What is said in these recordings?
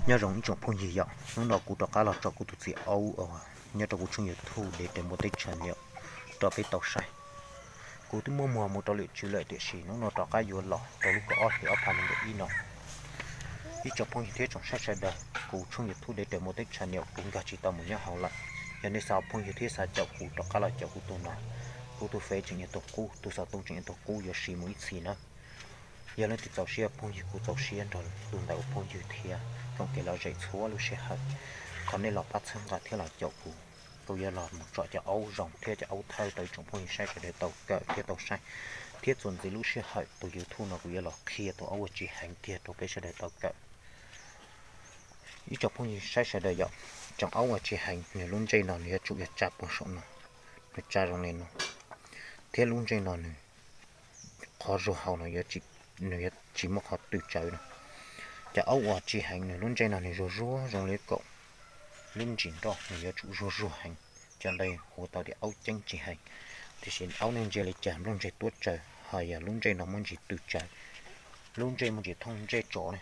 Nyob zoo ib tsoom phooj ywg yom, hnub no kuv rov qab los tso kuv tus txiv aub nyob rau kuv tshooj YouTube Dev Raws Muaj Teb Channel rau peb tau saib. Kuv twb muab muag mus rau lwm tswv lawm tiam sis hnub no rov qab yuav los rau lub kaum ob hlis ob phav nees nkaum ib no. Ib tsoom phooj ywg thiab tsoom saib sawv daws, kuv tshooj YouTube Dev Raws Muaj Teb Channel kuv nkag tsis tau mus nyob hauv lawm. Yog nej xav phooj ywg thiab xav caum kuv rov qab los caum kuv tus no, kuv tus Face tseem yuav tau qub, tus xov tooj tseem yuav tau qub, yuav siv mus ib txhis na. Yog leej twg txaus siab phooj ywg kuv txaus siab nrog tus ntawd ua phooj ywg thiab koom kev lom zem txhua lub sij hawm. Thov nej los pab txhawb nqa thiab los caum kuv, kuv yuav los mus tsom cov aub zoo thiab cov aub thawj rau ib tsoom phooj ywg saib sawv daws tau kawm thiab tau saib. Thiab txuas ntxiv lub sij hawm tus YouTube no kuv yuav los qhia tus aub uas tsis heev kiag rau peb sawv daws tau kawm. Ib tsoom phooj ywg saib sawv daws yom, tsoom aub uas tsis heev nws lub ntsej no nws yuav tsum yog tsa puag saum no, nws tsa zoo li no, thiab lub ntsej no nws qhov zuag hauv no nws yuav tsis muaj qhov tws tsawv no. Cov aub uas tsis heev nws lub ntsej no nws zuag zuag zoo li kaum lub ntsis nroj, nws yuav tsum zuag zuag heev, cov ntawd hu tau tias aub ceeb tsis heev. Tiam sis aub nej ntsia li cas nplooj ntseg tuab tsaws, ho yog lub ntsej no muaj ntsis tws tsawv, lub ntsej muaj ntsis thooj ntsej tsov ne.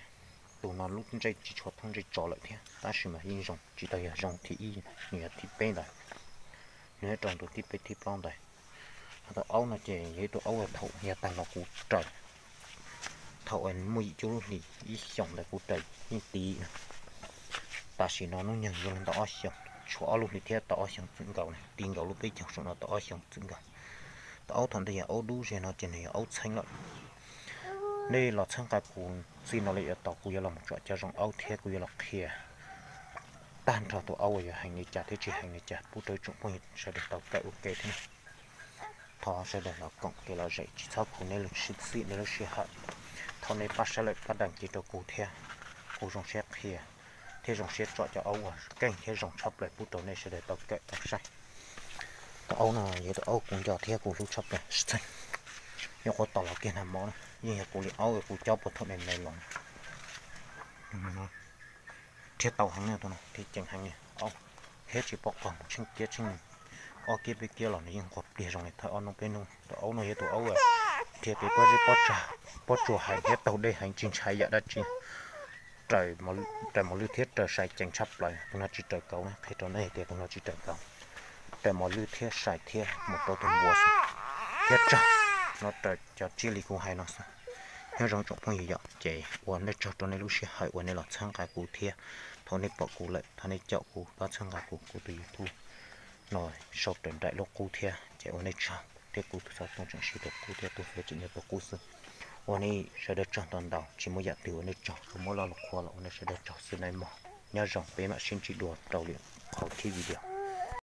Tus no lub ntsej tsis tshua thooj ntsej tsov lawm thiab, tab sis mas yeej zoo, tsis tau yog zoo thib ib, nws yog thib peb ntawd. Nws yuav rau ntu thib peb thib plaub ntawd. Ho tus aub no ces yog ib tug aub uas thaum yav tag los kuv raws, thaum muaj yim cuaj lub hlis ib xyoos ntawd kuv raws yeej tiv no. Tam sim no hnub nyoog yuav luag ntau ob xyoos, tshuav ob lub hlis thiab tau ob xyoos txwm nkaus, tiv nkaus lub peb caug saum no tau ob xyoos txwm nkaus. Tus aub thaum ntej yog aub dub, ze no ces nws yog aub txheeb lawm. Nej los txhawb nqa kuv txij no lawm yav tau, kuv yuav los mus tsom cov zoo aub thiab kuv yuav los qhia tag nrho tus aub uas yuav heev li cas thiab tsis heev li cas pub rau ib tsoom phooj ywg sawv daws tau kawm ua ke thiab. Thov sawv daws los koom kev lom zem, tsis txhob khuv nej lub sij txim nej lub sij hawm. Thov nej pab saib lawm pab đăng ký rau kuv thiab, kuv zoo siab qhia thiab zoo siab tsom cov aub uas keej thiab zoo tshaj plaws pub rau nej sawv daws tau kawm tau saib. Tus aub no yog tus aub kuv nco thiab kuv hlub tshaj plaws. Nyuam qhuav tom los kiag nag hmo na, yeej yog kuv li aub kuv cob puag thaum me me los. Rhiab tau heev na, tus no rhiab ceev heev li aub, thiab tsis pom qab mus tsheej kiab tsheej nus, ob kiab peb kiab los nws yeej nquag pliag zoo li thawj ob hnub peb hnub. Tus aub no yog tus aub rhiab pem pob zeb pob tsag, pob tsuas heev thiab taug dej heev tsis ntshai yam dab tsi. Raws mos lwj thiab raws sai ceev tshaj plaws, tus no tsis raws kauv na, qhia rau nej hais tias tus no tsis raws kauv. Raws mos lwj thiab sai thiab mus rau tus npua xwb, thiab tsag no raws cov tsiaj li kuv hais no xwb. Nyob zoo tsoom phooj ywg yom, ces ua nej tsaug rau nej lub sij hawm uas nej los txhawb nqa kuv thiab. Thaum nej pom kuv lawm thov nej caum kuv, pab txhawb nqa kuv, kuv tus YouTube no sau raws nraim lub qub thiab, ces ua nej tsaug thiab. Kuv tus xov tooj tseem siv tau qub thiab tus Face tseem yuav tau qub xwb. Ua nej sawv daws tsaug ntau ntau, tsis muaj yam twg ua nej tsaug, tsuas muab lo lus qhuas los ua nej sawv daws tsaug xwb nawb mog. Nyob zoo, peb mam sib ntsib dua rau lwm qhov thib video.